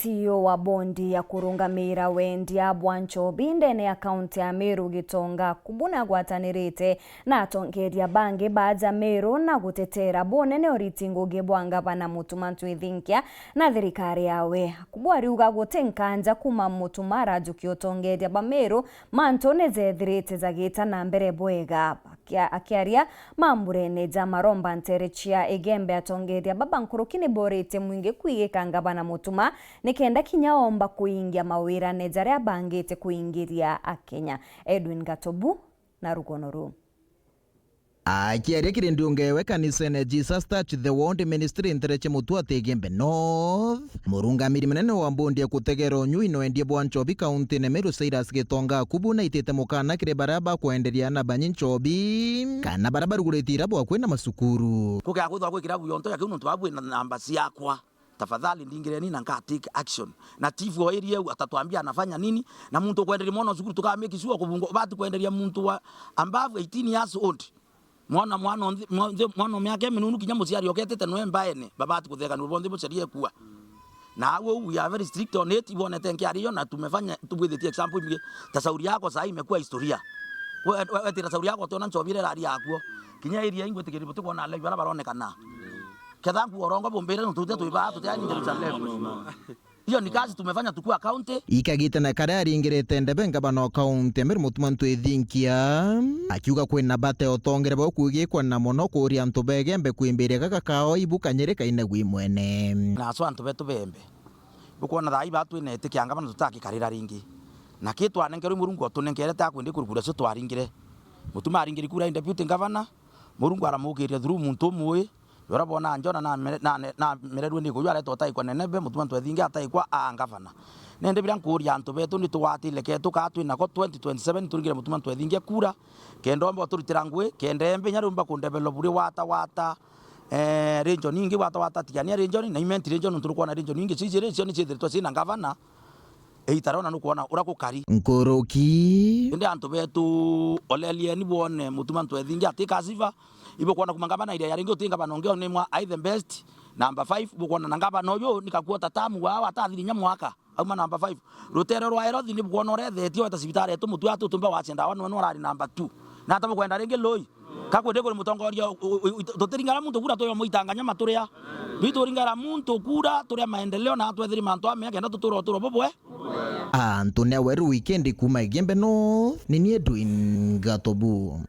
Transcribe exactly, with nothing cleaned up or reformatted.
C E O wa bondi ya kurungamira wendia bwa nchobi ndene ya kaunti ya Meru, Gitonga Kubu, nagwatanirite na atongeria bangi ba aja Meru na gutetera bunene uriti ngugi bwa ngavana Mutuma Ntwithinkia na thirikari yawe. Kubu ariuga guti nkanja kuma Mutuma arajukia utongeria ba Meru, mantu ni jethirite jagita na mbere bwega. Akia-, akiaria mamburene ja Maromba ntere cia Igembe, atongeria baba nkuruki ni boritie mwingi kwigika ngavana Mutuma nikenda kinya omba kuingia mawirane jaria abangite kuingiria Akenya. Edwin Gatobu na rugono ruu. Akiaria kiri ndiungewe kanisene Jesus Touch the World Ministry ntere cia Mutua Igembe North, murungamiri munene wa bondi ya kutegera unyui na wendia bwa nchobi kauntine Meru Cyrus Gitonga Kubu naitite mukana kiri baria bakwenderia na banyi nchobi kana baria barugurite irabu akui na macukuru. Kugea kwithwa gwi kirabu yonto ya kiu nontu babu na namba ciakwa. Tafadhali ndingireni na nka take action. Na chief wa area iu atatwambia anafanya nini, na muntu ukwenderia mwana wa cukuru tuka make sure kubungo ubati kwenderia muntu wa above eighteen years old. Mwana, mwana o nthi, mwa-, nthi, mwana o miaka iminunu kinya muciari oketete nwe mbaene, babati kuthekanirwa bonthe bucarie ekua. Na au we are very strict on it, ibonete nkiario na tumefanya, tubwithitie example imwe. Ta shauri yako saa hii imekuwa historia. We, we, wetira shauri yako utiona nchobi iria irari yakuo. Kinya area ingwe tikiri buti kuona live bara baronekana. Ketha nkuorongo bumbire nontu tutia twi baa, tutia ni Jerusalem. Hiyo ni kazi tumefanya tukiwa county. Ikagite na karia aringirite ndebe ngavana o kaunti ya Meru Mutuma Ntwithinkia, akiuga kwina bata ya utongere bwa kwigikwa na mono kuria antu ba Igembe kwimbiria gaka kao ibu kanyiri kainegwi mwene. Na aso antu betu ba Igembe. Bukwona thaa iba twina itikia ngavana tutakikarira ringi. Na ki twanenkerwe Murungu otunenkerete akwindi kurikura cio twaringire. Mutuma aringiri kura i deputy ngavana, Murungu aramukiria through muntu umwe, Uria bona Jona na mere-, na ne-, na mererue ni kuyu aretwa ataikwa Nenebe, Mutuma Ntwethingi ataikwa aa ngavana. Nende biria nkuuria antu betu ni tugwatire ketu kaa twi nako twenty twenty-seven turingire Mutuma Ntwethingi kura, kenda omba uturutira ngui, kenda embe inya riumba kundevelop ri wata wata, eh, region ingi wata wata tigania region, na imenti region nontu rukwona region ingi cijiri, cio ni ciithiritwe cina ngavana. Either ona nukwona uria gukari. Nkuruki. Indi antu betu, olelieni bwone Mutuma Ntwethingi ati kasiva. Ibukwona kuma ngavana iria ya ringi uti ngavana ungi one mwa ai the best. Number five, bukwona na ngavana uyu ni kakuota tamu wao atathiri nya mwaka. Auma number five. Rutere rwa Herothi ni bukwona urethetie weta cibitari yetu mutu atu tumba wacenda wanu wenu arari number two. Na ata bukwenda ringi lui. Kakwende kuri mutongoria u-, u-, u-, tutiringara muntu kura tuyo muitanganya maturia. Bituringara muntu kura turia maendeleo na twethiri mantu amea kenda tutura uturo bubwe. Antu ni aweru wikendi kuma Igembe North, ni ni Edwin Gatobu.